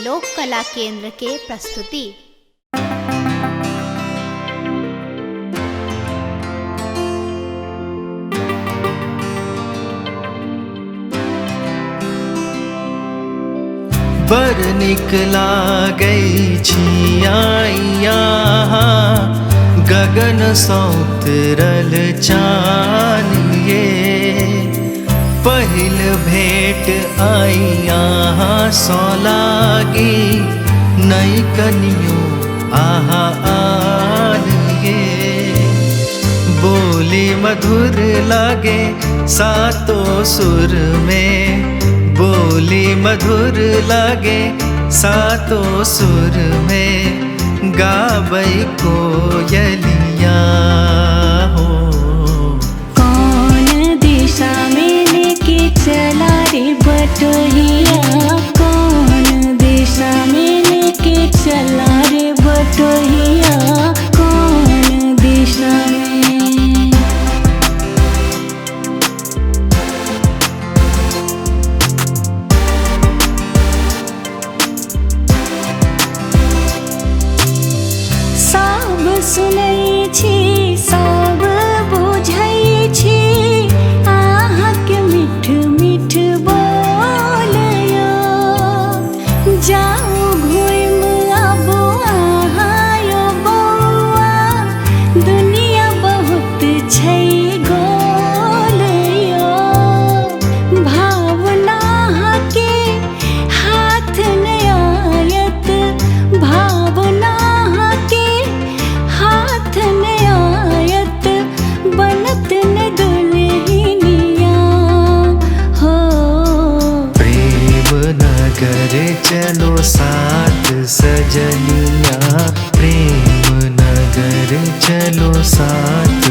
लोक कला केंद्र के प्रस्तुति। बड़ निक लागै छी आइया, गगन सँ उतरल चान ये। पहिल भेंट आइया सँ लागी, नै कनियो आहा आन ये। बोली मधुर लागे सातो सुर में, बोली मधुर लागे सातो सुर में, गाबै कोयलिया हो। कौन दिशा में लेके चला रे बटोहिया, कौन दिशा में लेके चला रे बटोहिया, कौन दिशा में। सब सुनै छी सब बुझै छी, अहाँके मीठ मीठ बोलयो। जाउ घुमि आबू अहाँ यो बौआ, दुनिया बहुत छै गोल यो। भावना अहाँके हाथ नै आयत, भावना अहाँके हाथ नै आयत, बनत न दुल्हनिया हो। प्रेम नगर चलो साथ सजनिया, प्रेम नगर चलो साथ